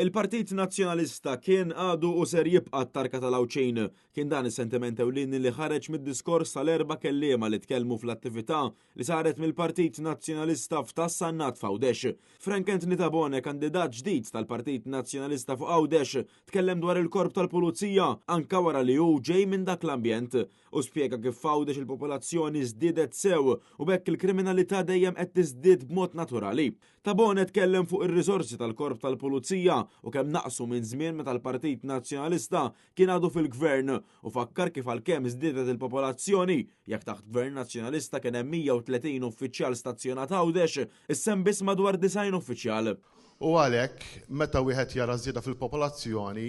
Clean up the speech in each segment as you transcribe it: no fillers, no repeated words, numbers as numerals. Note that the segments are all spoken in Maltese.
Il-Partit Nazzjonalista kien, għadu u ser jibqa' t-tarka tal-Għawdxin. Kien dan is-sentiment ewlieni li ħareġ mid-diskors tal-erba' kelliema li tkellmu fl-attività li saret mill-Partit Nazzjonalista f'Ta' Sannat f'Għawdex. Frank Anthony Tabone, kandidat ġdid tal-Partit Nazzjonalista fuq Għawdex, tkellem dwar il-Korp tal-Pulizija anka wara li hu ġej minn dak l-ambjent u spjega kif f'Għawdex il-popolazzjoni żdiedet sew u b'hekk il-kriminalità dejjem qed tiżdied b'mod naturali. Tabone tkellem fuq ir-riżorsi tal-Korp tal-Pulizija u kemm naqsu minn żmien meta l-Partit Nazzjonalista kien għadu fil-Gvern u fakkar kif għalkemm żdiedet il-popolazzjoni, jekk taħt Gvern Nazzjonalista kien hemm 130 uffiċjal stazzjonat Għawdex, issa hemm biss madwar 90 uffiċjal. U għalhekk meta wieħed jara żieda fil-popolazzjoni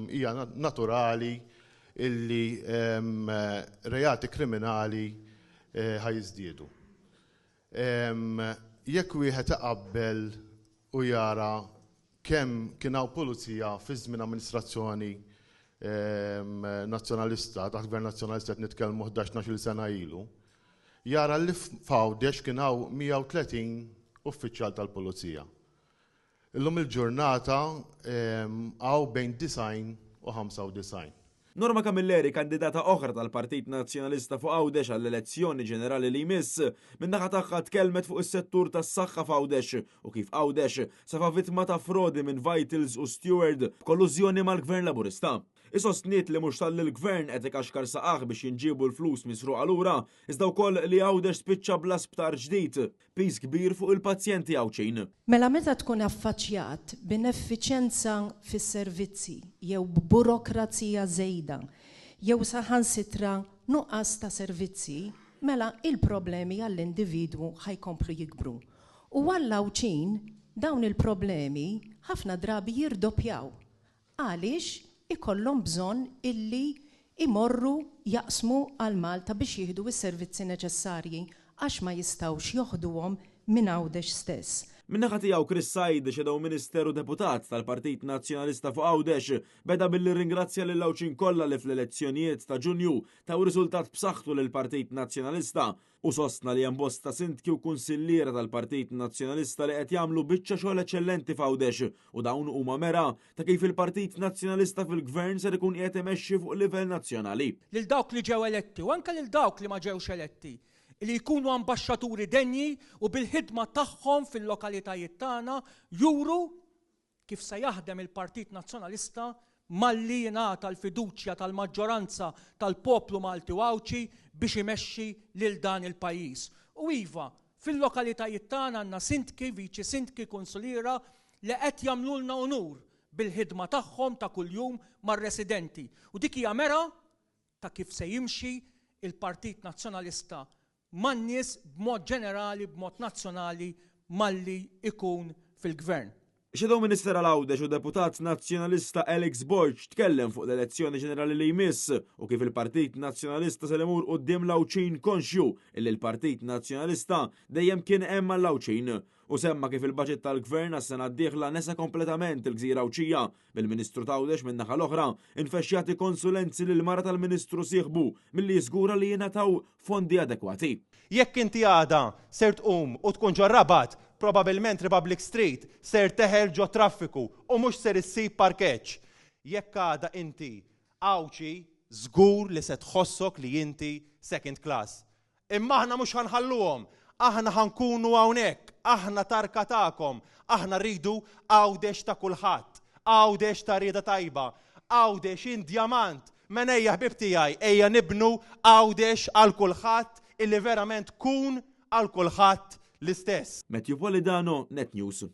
hija naturali illi reati kriminali ħa jiżdiedu. Jekk wieħed iqabbel u jara kemm kien hawn pulizija fi żmien amministrazzjoni Nazzjonalista, taħt Gvern Nazzjonalista qed nitkellmu 11-12 sena ilu, jara li f'Għawdex kien hawn 130 uffiċjal tal-pulizija. Illum il-ġurnata hawn bejn 90 u 95. Norma Camilleri, kandidata oħra tal-Partit Nazzjonalista fuq Għawdex għall-elezzjoni ġenerali li jmiss, min-naħa tagħha tkellmet fuq is-settur tas-saħħa f'Għawdex u kif Għawdex safa vittma ta' frodi minn Vitals u Steward b'kollużjoni mal-Gvern Laburista. Hi sostniet li mhux talli l-Gvern qed ikaxkar saqajh biex jinġiebu l-flus misruqa lura, iżda wkoll li Għawdex spiċċa bla sptar ġdid. Piż kbir fuq il-pazjenti Għawdxin. Mela meta tkun affaċċjat b'ineffiċenza fis-servizzi jew b'burokrazija żejda jew saħansitra nuqqas ta' servizzi, mela il-problemi għall-individwu ħa jkomplu jikbru. U għall-Għawdxin dawn il-problemi ħafna drabi jirdoppjaw għaliex ikollhom bżonn illi jmorru jaqsmu għal Malta biex jieħdu s-servizzi neċessarji għax ma jistgħux joħduhom minn Għawdex stess. Min-naħa tiegħu Chris Said, Shadow Minister u Deputat tal-Partit Nazzjonalista fuq Għawdex, beda billi rringrazzja lill-Għawdxin kollha li fl-elezzjonijiet ta' Ġunju taw riżultat b'saħħtu lill-Partit Nazzjonalista Hu sostna li hemm bosta sindki u kunsilliera tal-Partit Nazzjonalista li qed jagħmlu biċċa xogħol eċċellenti f'Għawdex u dawn huma mera ta' kif il-Partit Nazzjonalista fil-Gvern ser ikun qiegħed imexxi fuq livell nazzjonali. Lil dawk li ġew eletti u anke lil dawk li ma ġewx eletti, li jkunu ambaxxaturi denji u bil-ħidma tagħhom fil-lokalitajiet tagħna juru kif se jaħdem il-Partit Nazzjonalista malli jingħata l-fiduċja tal-maġġoranza tal-poplu Malti u Għawdxi biex imexxi lil dan il-pajjiż. U iva, fil-lokalitajiet tagħna għandna sindki, viċi sindki, kunsuliera li qed jagħmlulna unur bil-ħidma tagħhom ta' kuljum mar-residenti. U dik hija mera ta' kif se jimxi il-Partit Nazzjonalista man-nies b'mod ġenerali, b'mod nazzjonali malli jkun fil-Gvern. Shadow Minister għal Għawdex u Deputat Nazzjonalista Alex Borg tkellem fuq l-elezzjoni ġenerali li jmiss u kif il-Partit Nazzjonalista ser imur quddiem l-Għawdxin konxju illi l-Partit Nazzjonalista dejjem kien hemm għall-Għawdxin. Hu semma kif il-baġit tal-Gvern għas-sena d-dieħla nesa kompletament il-gżira Għawdxija, bil-Ministru t'Għawdex min-naħa l-oħra infexx jagħti konsulenzi lill-mara tal-Ministru sieħbu milli jiżgura li jingħataw fondi adekwati. Jekk inti għada ser tqum u tkun ġor-Rabat, probabilment Republic Street ser teħel ġot-traffiku u mhux ser issib parkeġġ. Jekk għada inti Għawdxi, żgur li se tħossok li inti second class. Imma aħna mhux ħa nħalluhom. Aħna ħa nkunu hawnhekk. Aħna tarka tagħkom. Aħna rridu Għawdex ta' kulħadd. Għawdex ta' rieda tajba. Għawdex int djamant. Mela ejja ħbieb tiegħi, ejja nibnu Għawdex għal kulħadd illi verament tkun għal kulħadd l-istess. Matthew Polidano, Net News.